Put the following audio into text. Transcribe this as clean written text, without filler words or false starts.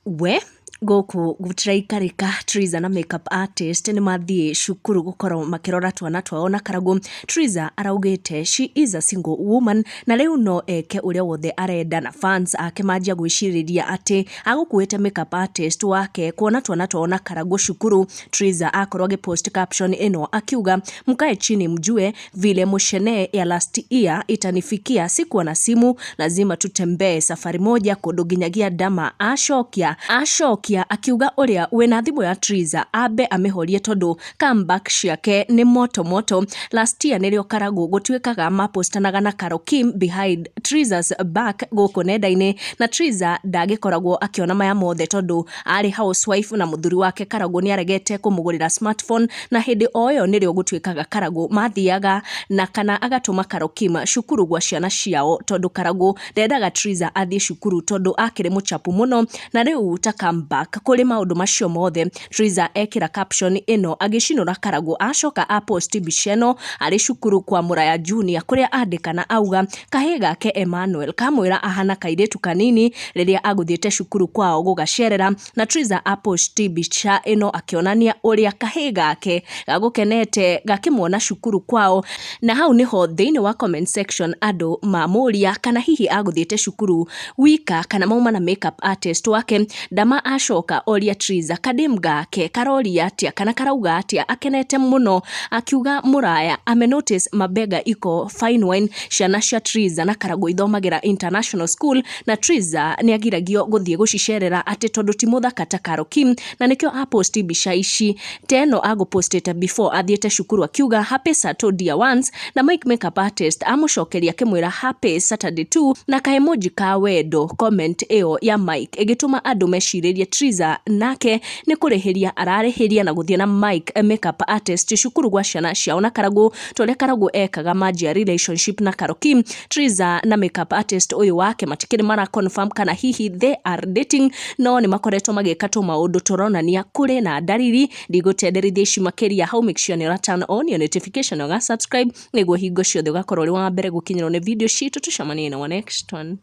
We gũkũ gũtiraikarĩka. Triza na makeup artist nĩ mathiĩ cukuru gũkorwo makĩrora twana twao na Karagũ. Triza araugĩte she is a single woman na rĩu no eke ũrĩa wothe arenda, na fans ake manjia gwĩcirĩria atĩ agũkuĩte makeup artist wake kuona twana twao na Karagũ cukuru. Triza akorwo agĩpost caption ĩno akiuga, "Mkae chini mjue vile mushene ya last year itanifikia, sikuwa na simu, lazima tutembee safari moja kundu nginyagia ndama." Acokia akiuga ũrĩa wĩna thimũ ya Triza ambe amĩhorie tondũ comeback ciake nĩ moto moto. Last year nĩrĩo Karagũ gũtuĩkaga mapostanaga na Carol Kim behind Triza's back gũkũ nenda-inĩ, na Triza ndagĩkoragwo akĩona maya mothe tondũ arĩ housewife na mũthuri wake Karagũ nĩ aregete kũmũgũrĩra smartphone, na hĩndĩ o ĩyo nĩrĩo gũtuĩkaga Karagũ mathiaga na kana agatũma Carol Kim cukuru gwa ciana ciao, tondũ Karagũ ndendaga Triza athiĩ cukuru tondũ akĩrĩ mũchapu mũno. Na rĩu ta comeback kũrĩ maũndũ macio mothe, Triza ekĩra caption ĩno agĩcinũra Karagũ. Acoka apost mbica ĩno arĩ cukuru kwa Mũraya Junior, kũrĩa andĩka na auga kahĩĩ gake Emmanuel kamwĩra ahana kairĩtu kanini rĩrĩa agũthiĩte cukuru kwao gũgacerera. Na Triza apost mbica ĩno akĩonania ũrĩa kahĩĩ gake gagũkenete gakĩmuona cukuru kwao, na hau nĩho thĩinĩ wa comment section andũ mamũria kana hihi agũthiĩte cukuru wika kana mauma na makeup artist wake. Ndama acoka oria Triza kadem gake karoria atĩa kana karauga atĩa akenete mũno, akiuga Mũraya ame notice mabega iko fine wine. Ciana cia Triza na Karagũ ithomagĩra international school, na Triza nĩ agiragio gũthiĩ gũcicerera atĩ tondũ ti mũthaka ta Carol Kim, na nĩkĩo aposti mbica ici teno agũpostĩte before athiĩte cukuru, akiuga, "Happy Saturday, dear ones." Na Mike makeup artist amũcokeria akĩmwĩra, "Happy Saturday too," na kaemoji ka wendo. Comment ĩyo ya Mike ĩgĩtũma andũ mecirĩrie Triza nake nĩ kũrĩhĩria ararĩhĩria na gũthiĩ na Mike makeup artist cukuru gwa ciana ciao na Karagũ, ta ũrĩa Karagũ ekaga manjia relationship na Carol Kim. Triza na makeup artist ũyũ wake matikĩrĩ mara confirm kana hihi they are dating, no nĩ makoretwo magĩka tũmaũndũ tũronania kũrĩ na ndariri. Ndigũtenderithia ici makĩria hau, make sure nĩ ũra turn on your notification, ũga subscribe nĩguo hingo ciothe ũgakorwo ũrĩ wa mbere gũkinyĩrwo nĩ video citũ. Tũcemanie na wa next one.